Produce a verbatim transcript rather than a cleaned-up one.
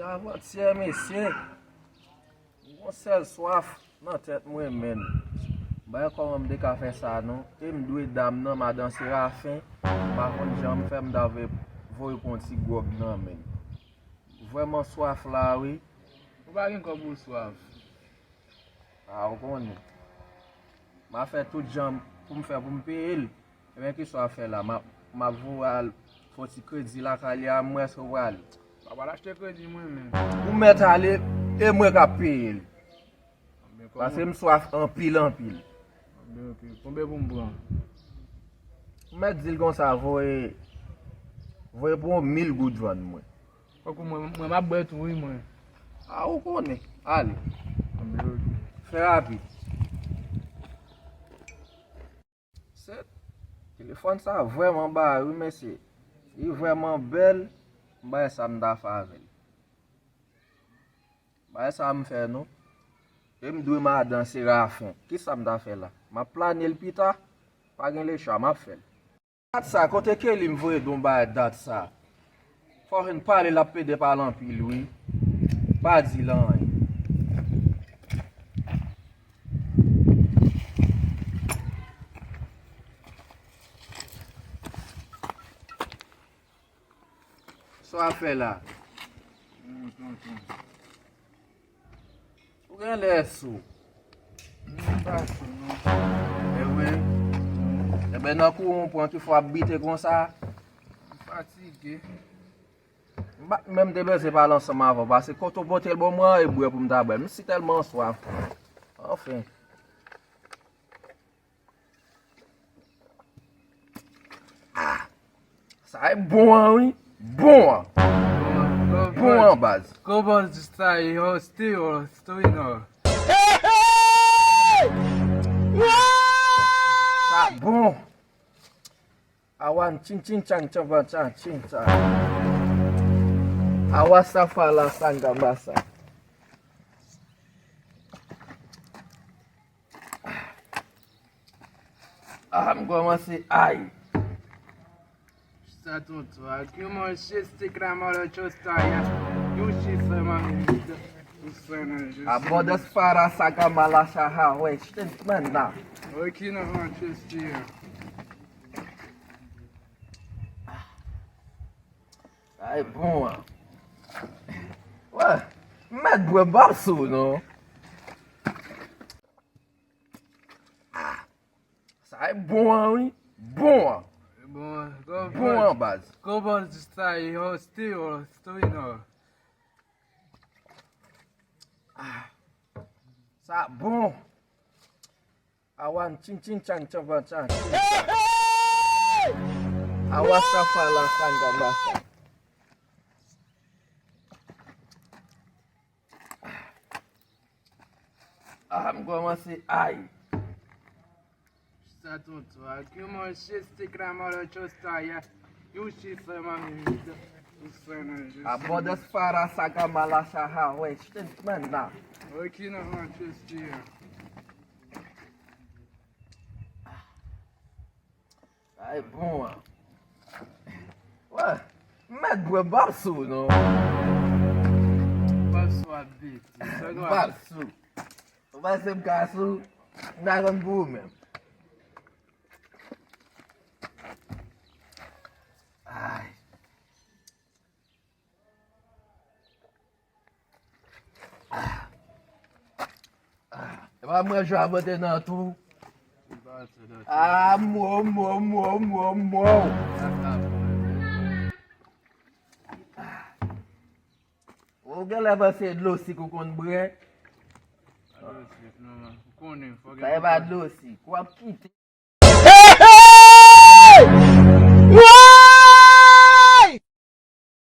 Avantyè, mesye, m gon sèl swaf nan tèt mwen, menn. M pa wè kòman m te ka fè sa, non. E m dwe dam nan, madan Serafen. M pa konn jan m fè, m ta vle voye pou yon ti gwòg nan, menn. Vrèman swaf la, wi. Ou pa gen kòb ou swaf? A, ou konnen. M a fè tout jan pou m fè pou m peye l. Ebyen, kisa w ap fè la? M ap, m ap voye al fè yon ti kredi lakay li a, m wè èske w prale. M ap al achte kredi mwen menm. Ou mèt ale, e mwen k ap peye l. Ebyen, kòman? Paske m swaf anpil, anpil. Ebyen, oke. Konbyen pou m pran? M mèt di l konsa, voye, voye pou yon mil goud vann mwen. Tankou mwen, mwen m ap bwè tou wi mwen. A, ou konnen. Ale. Anben, oke. Fè rapid. Se, telefòn sa vrèman bay wi, mesye. Li vrèman bèl. M pa wè sa m ta fè avè l. M pa wè sa m fè, non. E m dwe madan Serafen. Kisa m ta fè la? M ap plane l pita. Pa gen lechwa, m ap fè l. Dat sa, kote Kelly m voye don bay dat sa? Fò jwenn pale l ap pede pale anpil wi. Pa di l anyen. Sa w ap fè la? Ou gen lè sou. Mwen pa sou non. Ebyen, ebyen nan kou w pran ki fò ap bite konsa. M fatige. M pa menm te bezwen pale ansanm avè w, paske kote w pote l ban mwen an, e bwè pou m ta bwè. M si tèlman swaf. Anfen. Ah, sa e bon an, wi. Bon an. Bon, bon, bon an, baz. Kòman di sa, yo, still, still, you know. Sa bon. Awan chin chin chan chan chan chin chan. Awa safa la sanga masa. Ah, m kòmanse ay. Sa tonton, a ki manje stik la mòlò chosta ya. Yo shi sè mami. Abòdès para saka mala shaha wè shitens manda. Oki nan Manchester. Ay bon an. Wè, m mèt bwè m p ap sou non. Ah, sa e bon an wi. Bon an. Bon an. Bon an baz. Kòman di sa yo still, still, you know. Ah, sa bon. Awan chin chin chan chan chan chan. Awa safa la sanga masa. Ah, m kòmanse ay. Sa tonton, a ki manje stik la mòlò chosta ya. Yo shi sè mami. Abòdès para saka mala shaha wè shitens manda. Oki nan Manchester. Ay bon an. Wè, m mèt bwè m p ap sou non. M p ap sou ap beti. M p ap sou. Ou panse m ka sou? M ta konn pou ou menm. Ay. Ah. Ah. E pa mwen jwa bote nan tou. Ah, mwo, mwo, mwo, mwo, mwo. Ou genlè panse dlo sik ou konn bwè. Pa dlo sik non, ou konnen, fò gen. Sa e pa dlo sik, w ap kite.